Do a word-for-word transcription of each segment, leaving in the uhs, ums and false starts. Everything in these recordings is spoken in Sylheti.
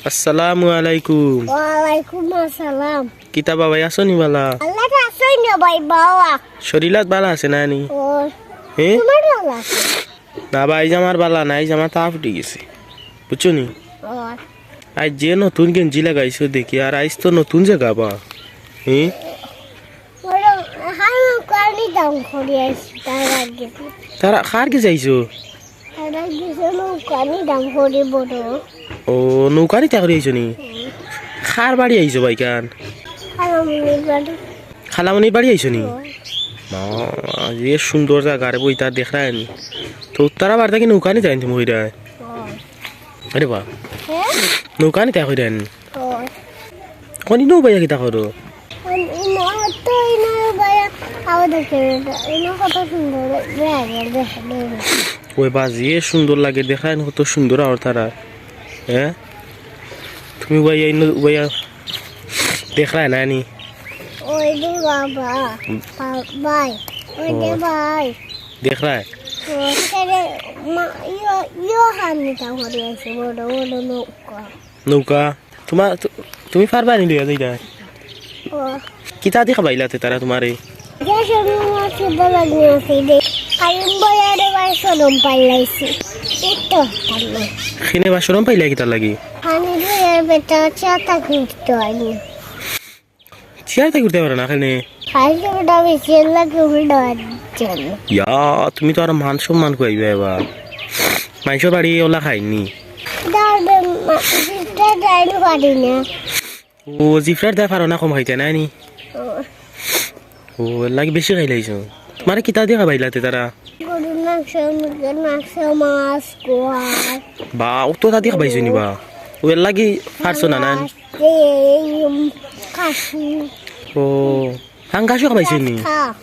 আসসালামু আলাইকুম। ওয়ালাইকুম আসসালাম। কিতা বা ভাই, আছো নি বালা? আল্লাহ তো আছইন না ভাই, বাবা। শরীলাত বালা আছে না নি? ও, হে? তোমার বালা আছে? না বা, আইজ আমার বালা নাই, আইজ আমার তাপ উঠি গেছে, বুঝছো নি? ও। আইজ যে নতুন গেঞ্জি লাগাইছো দেখি, আর আইজ তো নতুন জাগা বা। হে? ওরা হাই কানি দাম করি আইছি, তার আগে। তারা কার গেছে আইছো? তারা গেছে নৌকা নি দাম করি বড়। ও, নৌকা নিতা করি আইছো নি? হুম। কার বাড়ি আইছো ভাইকান? খালামুনির বাড়ি। খালামুনির বাড়ি আইছো নি? হুম। মা, যে সুন্দর জাগা রে বইতা দেখরায় নি। তো তারা বাড়ি থাকি নৌকা নিতা আইন তুমি কইরায়? হুম। আরে বা। হ্যাঁ? নৌকা নিতা কইরায় নি? ও। কোন নৌ বাইয়া কিতা করো? আম-, ইনো তো ইনো বাইয়া আবার দেখে, ইনো কত সুন্দর লাগে, দেখে, দেখে। ওই বাজি, এ সুন্দর লাগে, দেখরায় নি কত সুন্দর আওর তারা। হ্যাঁ? তুমি বাইয়া, ইনো বাইয়া দেখরায় না নি? ওই যে বাবা, বা-, ভাই, ওই যে ও। ভাই। দেখরায়? ও, সেখানে মা-, ইয়ো, ইয়ো হানিটা করে আছে, বড়, বড় নৌকা। নৌকা? তোমার, তু-, তুমি পারবা নি লইয়া যাইতা? ও। কিতা দি খাবাইলা তে তারা তোমারে? যে সময় আমার খিদা লাগি আছে দে। খালি বইয়ারে ভাই শরম পাইলাইছি। একটু খালি। খিনে বা শরম পাইলা কিতার লাগি? খালি বইয়ার বেটা চাতা করতে হয়নি। চেয়ার থাকি উঠতে পারো না কেনে? খালি বেটা বেশি লাগে উল্টা হচ্ছে। ইয়া, তুমি তো আর মান সম্মান কইবা এবার। মাইনষর বাড়ি ওলা খাইনি। দাঁড়াবে, মা-, জিফরার দাঁড়াইতে পারি না। ও, জিফরার দায় পারো না কম খাইতে, নায় নি? ও। ও, এর লাগি বেশি খাইলাইছো। তোমারে কিতা দি খাবাইলা তে তারা? গরুর মাংস, মুরগির মাংস, মাছ, গোয়াল। বা, অততা দি খাবাইছো নি বা? ও, এর লাগি পারছো না, না? মাছ, এই, উম, খাসি। ও, ফাঙ্গাসও খাবাইছো নি? খা।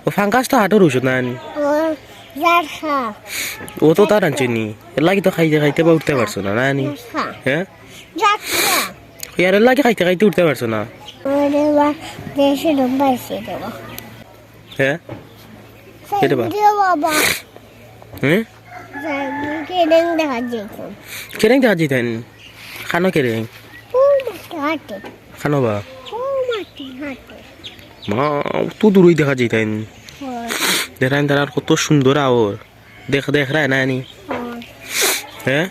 ও, ফাঙ্গাস তো হাটর ঔষধ, নায় নি? ও, জাত খা। অততা রানছো নি? এর লাগি তো খাইতে খাইতে বা উঠতে পারছো না, নায় নি? খা। হ্যাঁ? জাত খা। ইয়ার লাগি খাইতে খাইতে উঠতে পারছো না। ওরে বা, দেশে ডুব পাইছে রে বা। হ্যাঁ? কেটে বা? সাইডে বাবা। হ্যাঁ? সাইডে কেরেং দেখা যাইতাম। কেরেং দেখা যাইতেন? খানো কেরেং? ও মাটি হাটে। খানো বা? ও মাটি হাটে। মা, অত দূরই দেখা যাইতেন। হয়। দেখেন তারা কত সুন্দর আওর। দেখ, দেখরায় না নি? হয়। হ্যাঁ?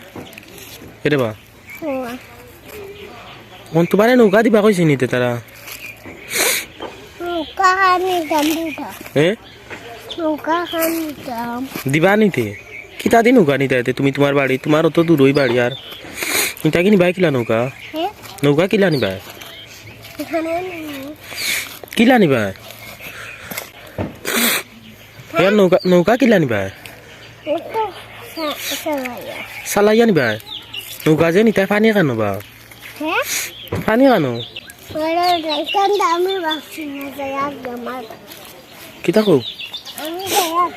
কেটে বা? ও। অখন তোমারে নৌকা দিবা কইছে নি তে তারা? নৌকা খান নিতাম দুটা। এ? নৌকা খান নিতাম। দিবা নি তে? কিতা দি নৌকা নিতায় তে তুমি তোমার বাড়ি? তোমার অত দূরই বাড়ি আর। ইটা কিনিবায় কিলা নৌকা? এ? নৌকা কিলা নিবায়? এখানে নেই। কিলা নিবায়? এ নৌকা, নৌকা কিলা নিবায়? ও তো সা-, সালাইয়া। সালাইয়া নিবায়? নৌকা যে নিতায় পানি খানো বা? হ্যাঁ? পানি খানো? ওরা এখান দামে বাক্সি না যায় আর জমা। কিতা কও? আমি যাই আর।